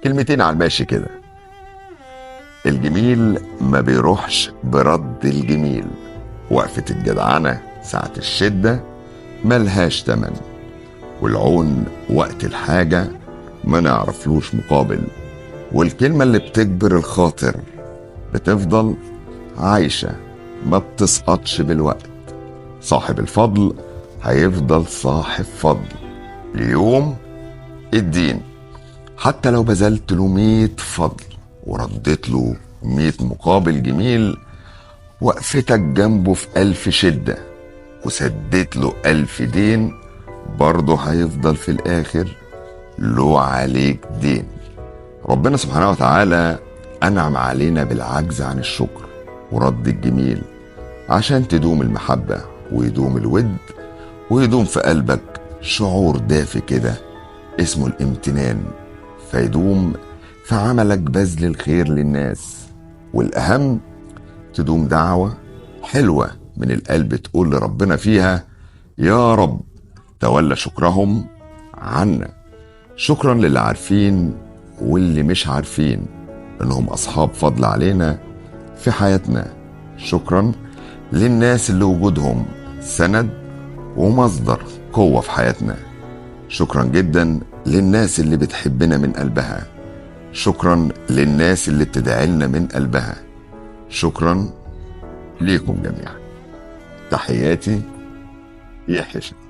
كلمتين على الماشي كده. الجميل ما بيروحش برد الجميل، وقفة الجدعنة ساعة الشدة ملهاش تمن، والعون وقت الحاجة ما نعرفلوش مقابل، والكلمة اللي بتجبر الخاطر بتفضل عايشة ما بتسقطش بالوقت. صاحب الفضل هيفضل صاحب فضل ليوم الدين، حتى لو بذلت له 100 فضل ورديت له 100 مقابل جميل، وقفتك جنبه في 1000 شدة وسديت له 1000 دين، برضه هيفضل في الآخر له عليك دين. ربنا سبحانه وتعالى أنعم علينا بالعجز عن الشكر ورد الجميل عشان تدوم المحبة ويدوم الود ويدوم في قلبك شعور دافي كده اسمه الامتنان، فيدوم في عملك بذل الخير للناس، والأهم تدوم دعوة حلوة من القلب تقول لربنا فيها يا رب تولى شكرهم عنا. شكرا للي عارفين واللي مش عارفين انهم اصحاب فضل علينا في حياتنا. شكرا للناس اللي وجودهم سند ومصدر قوة في حياتنا. شكرا جدا للناس اللي بتحبنا من قلبها. شكرا للناس اللي بتدعي لنا من قلبها. شكرا ليكم جميعا. تحياتي يحيى شاكر.